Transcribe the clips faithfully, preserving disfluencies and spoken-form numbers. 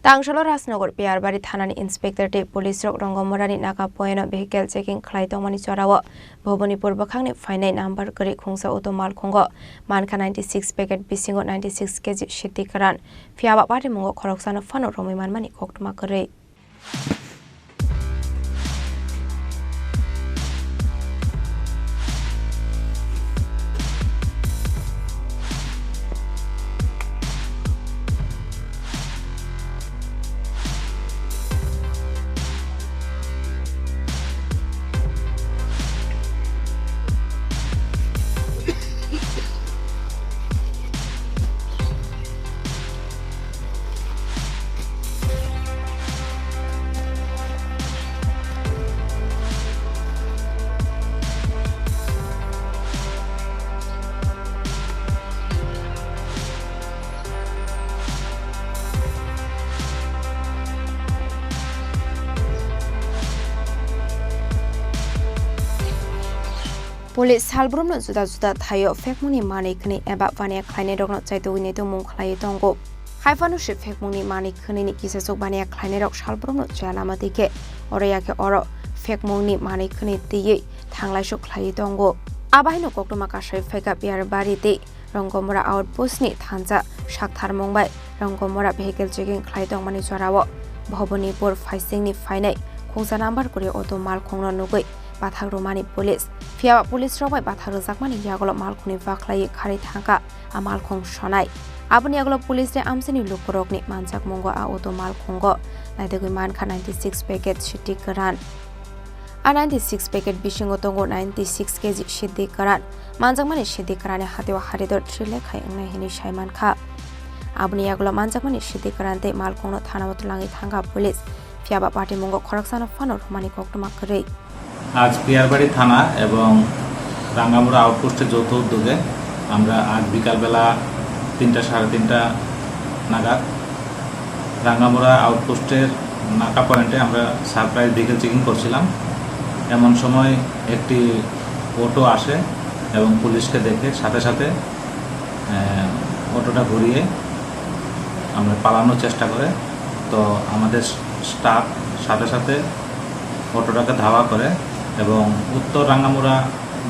Tangsalo Rajnagar Piyarbari thanani inspector tei police rok Rongomorani Naka poyeno vehicle checking khlai tongmani jorao Bhobonipur bwkhakni phainai number kwrwi khungsa auto malkhungo mankha ninety six packet, bisingo ninety six K G siddhi kwran, phiyaba patimungo khoroksano phano romwi manmani koktwma kwrwi. Police salbrumno juda juda thaio phekmungni manwi khwnwi eba baniya khlainairokno chaitugwi naitukmung khlaiwi tongo. Haiphano se phekmungni manwi khwnwini kisachuk baniya khlainairok salbrumno chaya lama twi khe oro ya khe oro phekmungni manwi khwnwi twiwi thanglaisuk khlaiwi tongo. Abo haino koktwma kasai phaikha Piyarbari tei Rongomora outpost ni thansa saktharmung bai Rongomora vehicle checking khlai tongmani jorao Bhobonipur phaisingni phainai khungsa number kwrwi auto malkhungno nugwi bathak rwmani police. Phiyaba police rok bai bathak rwjakmani yagulo malkhungni bakhlaiwi kharwi thangkha a malkhung sonai. Aboni yagulo police ni amchaini lukurokni manjakmungo a auto malkhungo naitugwi mankha ninety six packet siddhi kwran. A ninety six packet bisingo tongo ninety six K G siddhi kwran. Manjakmani siddhi kwranni hatio haridor three lakh hai wngnai hinwi sai mankha. Aboni yagulo manjakmani siddhi kwran tei malkhungno thanao twlangwi thangkha police. Phiyaba patimungo khoroksano phano rwmani koktwma kwrwi. আজ পিয়ারবাড়ি থানা এবং রাঙ্গামুড়া আউটপোস্টের যৌথ উদ্যোগে আমরা আজ বিকালবেলা তিনটা, সাড়ে তিনটা নাগাদ রাঙ্গামুড়া আউটপোস্টের নাকা পয়েন্টে আমরা সারপ্রাইজ ভেহিকেল চেকিং করছিলাম। এমন সময় একটি অটো আসে এবং পুলিশকে দেখে সাথে সাথে, আহ, অটোটা ঘুরিয়ে আমরা পালানোর চেষ্টা করে। তো আমাদের স্টাফ সাথে সাথে অটোটাকে ধাওয়া করে এবং উত্তর রাঙ্গামুড়া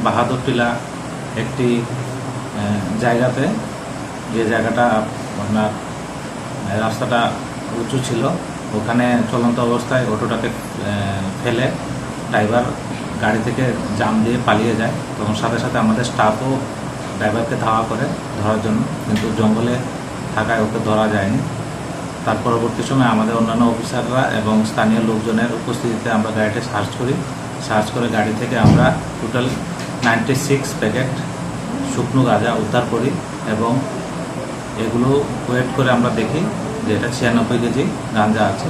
বাহাদুর টিলা একটি, আহ, জায়গাতে, যে জায়গাটা আপনার, আহ, রাস্তাটা উঁচু ছিল, ওখানে চলন্ত অবস্থায় অটোটাকে, আহ, ফেলে ড্রাইভার গাড়ি থেকে জাম দিয়ে পালিয়ে যায়। তখন সাথে সাথে আমাদের স্টাফও ড্রাইভারকে ধাওয়া করে ধরার জন্য, কিন্তু জঙ্গলে থাকায় ওকে ধরা যায়নি। তার পরবর্তী সময়ে আমাদের অন্যান্য অফিসাররা এবং স্থানীয় লোকজনের উপস্থিতিতে আমরা গাড়িটি সার্চ করি। সার্চ করে গাড়ি থেকে আমরা টোটাল নাইনটি সিক্স প্যাকেট শুকনো গাঁজা উদ্ধার করি এবং এগুলো ওয়েট করে আমরা দেখি যে এটা ছিয়ানব্বই কেজি গাঁজা আছে।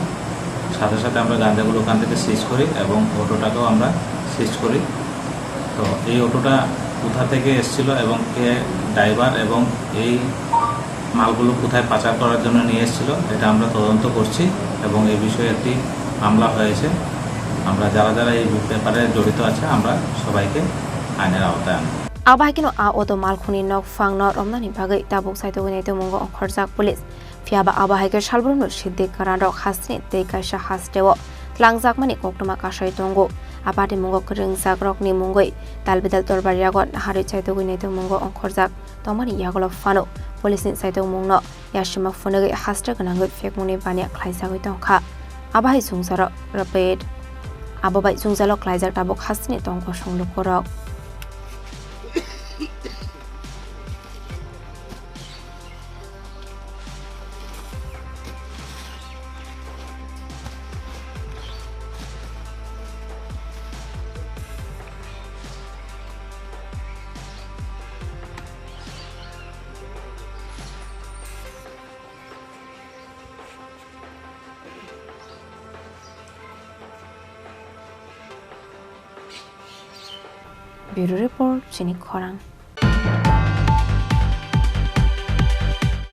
সাথে সাথে আমরা গাঁজাগুলো ওখান থেকে সিজ করি এবং অটোটাকেও আমরা সিজ করি। তো এই অটোটা কোথা থেকে এসেছিল এবং কে ড্রাইভার এবং এই মালগুলো কোথায় পাচার করার জন্য নিয়ে এসেছিল, এটা আমরা তদন্ত করছি এবং এই বিষয়ে একটি মামলা হয়েছে। আমরা যারা যারা এই ব্যাপারে জড়িত আছে, আমরা সবাইকে আইনের আওতায় আনব। Abo hai kheno a auto malkhungni nok phangno romnani bagwi tabuk saitugwi naitukmungo ongkhorjak police. Phiyaba abo hai khe salbrumno siddhi kwranrok hasteni tei kaisa hasteo tlangjakmani koktwma kasai tongo. A patimungo kwrwngjakrokni mungwi talbidal torbar yago naharwi chaitugwi naitukmungo ongkhorjak tongmani yagulo phano police ni chaitokmungno yasima phunugwi haste gwnangwi phekmungni baniya khlaijagwi tongkha. Abo hai chwngsairok rapid abo bai chwngsairok khlaijak tabuk hasteni tong kosong lukurok. Bureau Report, Chini Khorang.